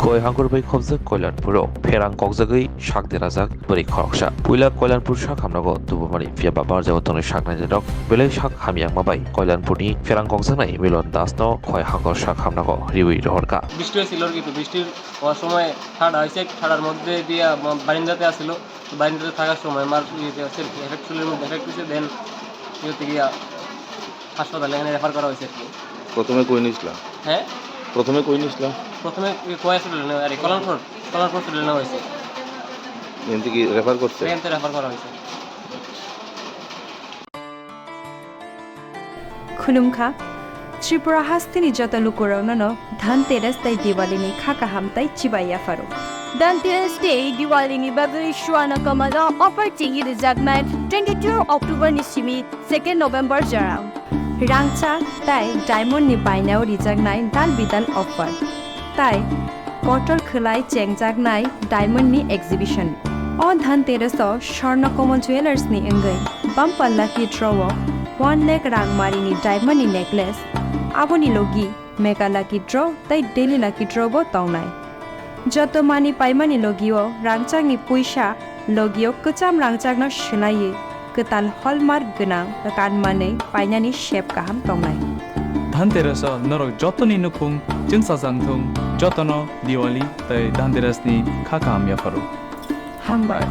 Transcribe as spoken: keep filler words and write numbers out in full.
Koi hangkor bai khobjak Koilanpuro pherang kokjagwi sak derajak bwrwi khoroksa. Puila Koilanpur sak hamnago tubumani, phiya ba barjao tongnai sak nainai rok belai sak hamyangma bai Koilanpurni pherang kokjaknai Milon Dasno koi hangkor sak hamnago riwi rohorkha. বৃষ্টি হয়েছিল আর কি, তো বৃষ্টির হওয়ার সময় ঠান্ডা হয়েছে, ঠান্ডার মধ্যে দিয়ে আমার বারিন্দাতে আসছিল, তো বারিন্দাতে থাকার সময় আমার ইয়েতে হচ্ছে এফেক্ট, চুলের মধ্যে এফেক্ট হয়েছে, দেন ইয়েতে গিয়া হাসপাতালে এখানে রেফার করা হয়েছে আর কি। প্রথমে কই নিছিলা? হ্যাঁ? প্রথমে কই নিছিলা? প্রথমে ওই কয় হসপিটালে নেওয়া, আরে, কল্যাণপুর, কল্যাণপুর হসপিটালে নেওয়া হয়েছে। এখান থেকে রেফার করছে? এখান থেকে রেফার করা হয়েছে। Khulumkha, Tripura hasteni joto lukurokno no Dhanteras tei Diwali ni kha kaham tei chibai yapharo. Dhanteras tei Diwali ni bagwi Swarna Kamal o offer chengwi rijaknai twenty-two October ni simi second November jorao. Rangchak tei diamond ni bainao rijaknai dal bidal offer. Tai kotor khwlai chengjaknai diamond ni exhibition. O Dhanteras o Swarna Kamal Jewellers ni wngwi bumper lucky draw o one lakh rang mari ni diamond ni necklace, aboni logi mega lucky draw tei daily lucky draw bo tongnai. Joto mani paimani logio rangchakni puisa, logio kwcham rangchakno swlaiwi kwtal hallmark gwnang kanmanwi painani sep kaham tongnai. Dhanteras o norok jotoni nukhung chwngsajak thung, jotono Diwali tei Dhanteras ni kha kaham yapharo. Hambai.